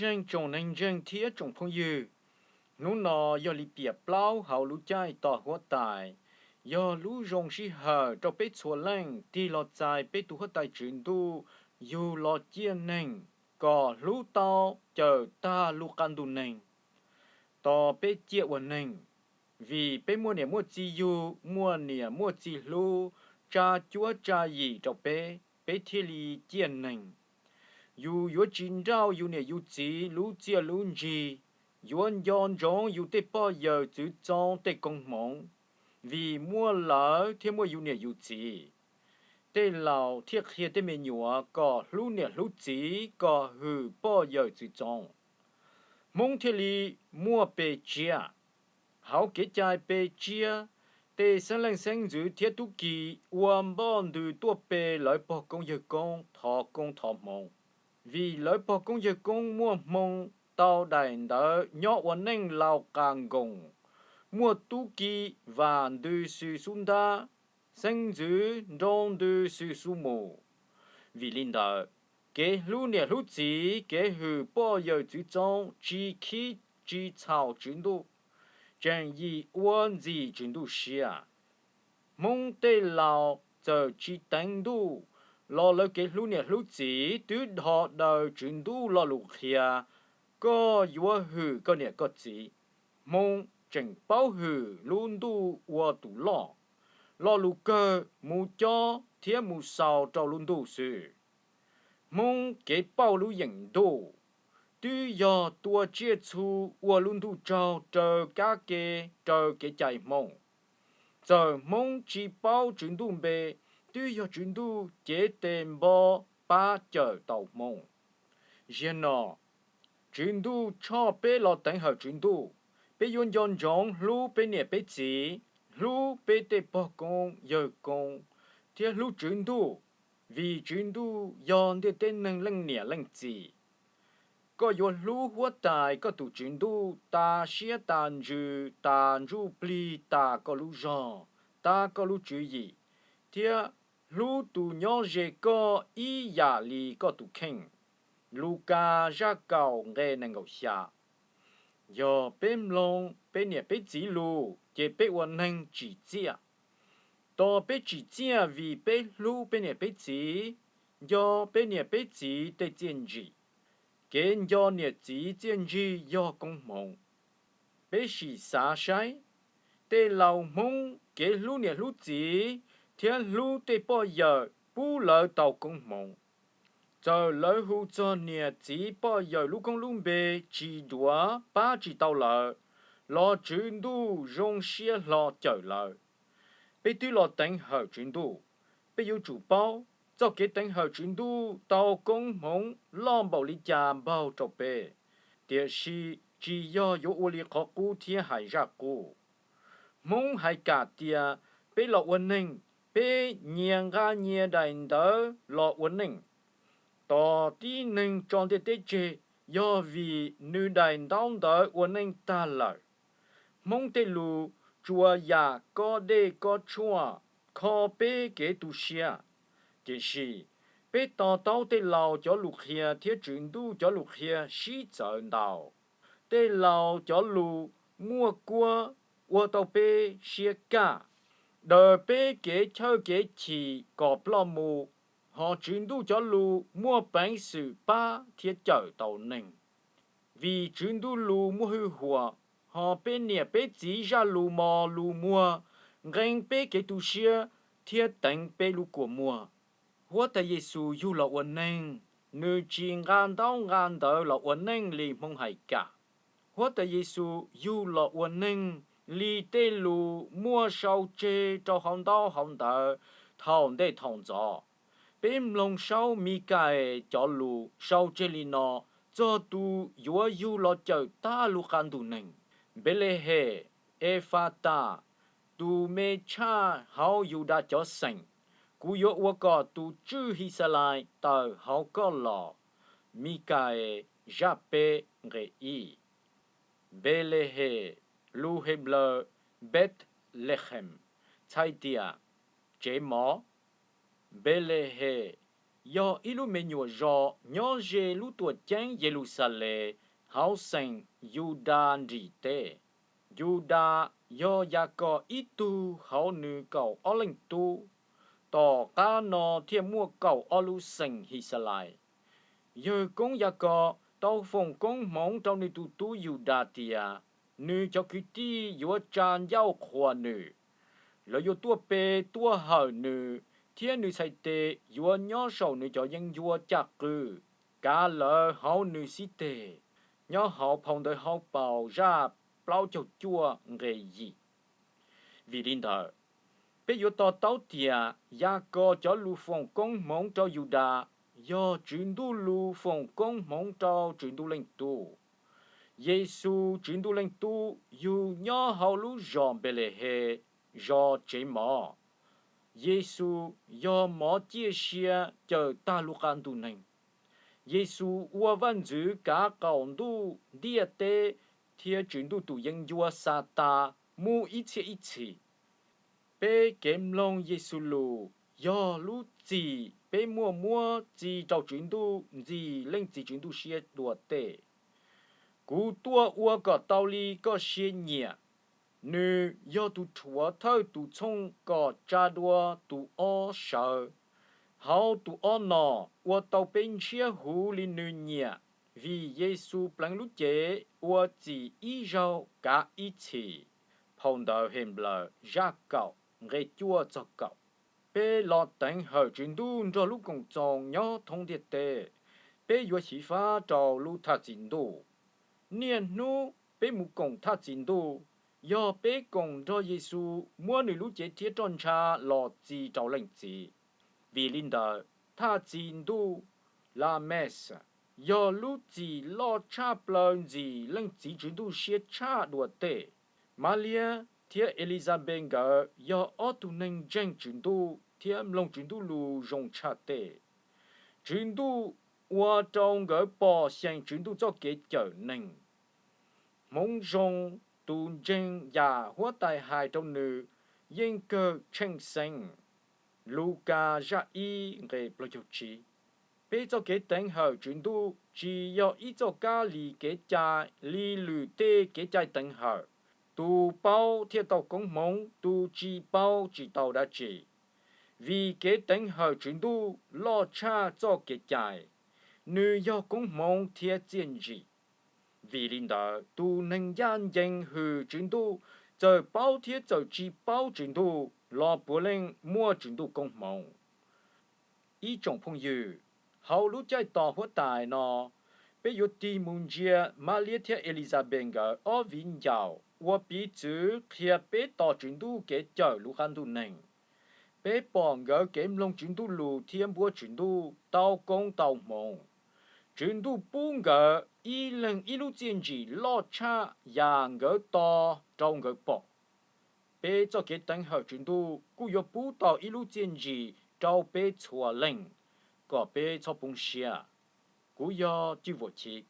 Ib tsoom neeg ntseeg thiab tsoom phooj ywg, hnub no yog li piam plaub hauv lub caij tos huab tais, yog lub zoo sij hawm rau peb txhua leej tig los txais peb tus huab tais Tswv Ntuj yug los ciaj neeg, kom hlub tau cawm tag lub qab ntuj neeg. Tos peb ciaj ua neeg, vim peb muaj niam muaj txiv yug, muaj niam muaj txiv hlub, tsa cuab tsa yim rau peb, peb thiaj li ciaj neeg. Yus yuav tsis nrauj yus niam yus txiv lub txiaj lub ntsig, yuav nco ntsoov yus tej poj yawm txwv txoos tej koob hmoov, vim muaj lawv thiaj muaj yus niam yus txiv. Tej laus thiaj qhia tej me nyuam kom hlub niam hlub txiv, kom hwm poj yawm txwv txoos. Hmoob thiaj li muaj pe tsiab. Hauv kev cai pe tsiab, tej xeeb leej xeeb ntxwv thiab tub ki ua npoj ntws tuaj pe lawv pog koob yawg koob thov koob thov hmoov, vim lawv pog koob yawg koob muaj hmoo tau daim ntawv nyob ua neej laus qas nkoos, muaj tub ki vam ntws xws xub ntab, xeeb ntxwv nroo ntws xws xub mus. Vim li ntawd, kev hlub niam hlub txiv, kev hwm poj yawm txwv txoos tsis khib tsis txhaum Tswv Ntuj, tseem yim ua ntxim Tswv Ntuj siab. Hmoob tej laus txawm tsis teev Ntuj, los lawv kev hlub niam hlub txiv twb dhos daws Tswv Ntuj lo lus qhia, koj yuav hwm koj niam koj txiv. Hmoob tseem paub hwm lub ntuj ua tus loj, lo lus kawg mus cob thiab mus xaus rau lub ntuj xwb. Hmoob kev pauj lub yeem ntuj twb yog tua tsiaj txhu ua lub ntuj tsaug raws kab ke, raws kev cai Hmoob. Txawm Hmoob tsis paub Tswv Ntuj npe, twb yog Tswv Ntuj cev tes npo pab cawm tau Hmoob. Ziag no, Tswv Ntuj tshoj peb los teev hawm Tswv Ntuj, peb yuav nco ntsoov hlub peb niam peb txiv, hlub peb tej pog koob yawg koob, thiab hlub Tswv Ntuj, vim Tswv Ntuj yog ntiaj teb neeg leej niam leej txiv. Koj yuav hlub huab tais koj tus Tswv Ntuj tas siab tas ntsws, tas ntsuj plig, tas koj lub zog, tas koj lub tswv yim, thiab hlub tus nyob ze koj ib yam li koj tus kheej. Lukas zaj kaum nqe nees nkaum xya. Yog peb mloog peb niam peb txiv lus ces peb ua neeg tsim txiaj. Tos peb tsim txiaj vim peb hlub peb niam peb txiv, nco peb niam peb txiv tej txiaj ntsim. Kev nco niam txiv txiaj ntsig yog koob hmoov. Peb sim xav saib, tej laus Hmoob kev hlub niam hlub txiv thiab hlub tej poj yawm pub lawv tau koob hmoov. Txawm lawv hu txog niam txiv poj yawm lub koob lub npe tsis duav pab tsis tau lawv, los Tswv Ntuj zoo siab hlo cawm lawv. Peb twb los teev hawm Tswv Ntuj, peb yuav tsum paub txoj kev teev hawm Tswv Ntuj tau koob hmoov loj npaum li cas npaug rau peb, tiam sis tsis yog yuav ua li qhov qub thiab hais zaj qub. Hmoob hais kam tias peb los ua neeg, peb nyias nqa nyias daim ntawv los ua neej. Tos tib neeg tso ntiaj teb tseg yog vim nws daim ntaub ntawv ua neej tag lawm. Hmoob tej lus tsuas yam kob dej kob tshuaj kho peb kev tu siab. Tiam sis, peb to taub tej laus cov lus qhia thiab Tswv Ntuj cov lus qhia sib txawv ntau. Tej laus cov lus muaj kuab ua tau peb siab kaj, daws peb kev chawj kev chim kom ploj mus, hos Tswv Ntuj cov lus muaj peev xwm pab thiab cawm tau neeg. Vim Tswv Ntuj lus muaj hwj huam, hos peb niam peb txiv zaj lus mos lus muag nqee peb kev tu siab thiab teev peb lub kua muag. Huab Tais Yexus yug los ua neeg, nws tsis nqa ntaub nqa ntawv los ua neej li Hmoob hais kam. Huab Tais Yexus yug los ua neeg li tej lus muaj sau tseg rau hauv ntaub hauv ntawv thaum ntej thaum ntxov. Peb mloog saub Mikaes cov lus sau tseg li no txog tus yuav yug los cawm tag lub qab ntuj neeg: Npelehem, Efatas, tus me tshaj hauv Yudas cov xeem, kuv yuav ua kom tus tswj His Xas Lais tawm hauv koj los. Mikaes zaj peb nqe ib. Npelehem, lus Henplais Bet Lekhees, txhais tias tsev mov. Npelehem, yog ib lub me nyuam zos nyob ze lub tuam ceeb Yeluxalees hauv xeem Yudas nrim teb. Yudas yog Yakov ib tug hauv nws kaum ob leej tub, tom qab no thiaj muaj kaum ob lub xeem His Xas Lais. Yawg koob Yakov tau foom koob hmoov rau nws tus tub Yudas tias nws cov kwv tij yuav tsa ncauj qhuas nws. Lawv yuav tuaj pe tuaj hawm nws, thiab nws txhais tes yuav nyob saum nws cov yeeb ncuab caj qwb, kav lawv hauv nws xib teg. Nyob hauv phau ntawv Hauv Paus zaj plaub caug cuaj nqe yim. Vim li ntawd, peb yuav to taub tias Yakov cov lus foom koob hmoov rau Yudas yog Tswv Ntuj lus foom koob hmoov rau Tswv Ntuj Leej Tub. Yexus Tswv Ntuj Leej Tub yug nyob hauv lub zos Npelehes, zos tsev mov. Yexus yog mov ciaj sia cawm tag lub qab ntuj neeg. Yexus ua vaj ntxwv kav qaum ntuj ntiaj teb thiab Tswv Ntuj tus yeeb ncuab Xatas mus ib txhiab ib txhis. Peb kev mloog Yexus lus yog lub txim peb muaj muab txi rau Tswv Ntuj ntxim Leej Txiv Tswv Ntuj siab dua tej. Kuv tuaj ua kom tau li koj siab nyiam. Nws yog tus rhuav thawj tus txhooj kom tsa dua tus ob sawv. Hauv tus ob no ua tau peb ntshiab huv li nws nyiam, vim Yexus pleev lub cev ua txim ib zaug kav ib txhis. Phau ntawv Henplais zaj kaum nqe cuaj txog kaum. Peb los teev hawm Tswv Ntuj nrog lub Koom Txoos nyob thoob ntiaj teb, peb yuav xyiv fab rau lub Thaj Txi Ntuj. Niaj hnub peb mus koom Thaj Txi Ntuj, yog peb koom nrog Yexus muab nws lub cev thiab roj ntsha los txi rau Leej Txiv. Vim li ntawd, Thaj Txi Ntuj, la messe, yog lub txim loj tshaj plaws ntxim Leej Txiv Tswv Ntuj siab tshaj dua tej. Mab Liab thiab Elixanpes nkawd yog ob tug neeg ntseeg Tswv Ntuj thiab mloog Tswv Ntuj lus zoo tshaj tej. Tswv Ntuj ua rau nkawd pom xyeem Tswv Ntuj txoj kev cawm neeg. Hmoov zoo, tus ntseeg yam Huab Tais hais rau nws yeej kawg tsheej xeeb. Lukas zaj ib nqe plaub caug tsib. Peb txoj kev teev hawm Tswv Ntuj tsis yog ib txoj kab lis kev cai li lwm tej kev cai teev hawm. Tus paub thiaj tau koob hmoov, tus tsis paub tsis tau dab tsi. Vim kev teev hawm Tswv Ntuj loj tshaj txoj kev cai, nws yog koob hmoov thiab txiaj ntsim. Vim li ntawd, tus neeg ncaj ncees hwm Tswv Ntuj, txawm paub thiab txawm tsis paub Tswv Ntuj los puav leej muaj Tswv Ntuj koob hmoov. Ib tsoom phooj ywg, hauv lub caij tos Huab Tais no, peb yuav tig mus ntsia Mab Liab thiab Elixanpes nkawd ob viv ncaus ua piv txwv qhia peb tos Tswv Ntuj kev cawm lub qab ntuj neeg. Peb pom nkawd kev mloog Tswv Ntuj lus thiab npuab Tswv Ntuj tau koob tau hmoov. Tswv Ntuj pub nkawd ib leeg ib lub txiaj ntsim loj tshaj yam nkawd tos rau nkawd pom. Peb txoj kev teev hawm Tswv Ntuj kuj yuav pub tau ib lub txiaj ntsim rau peb txhua leej, kom peb txhob poob siab. Kuv yog Cwj Vam Chiv.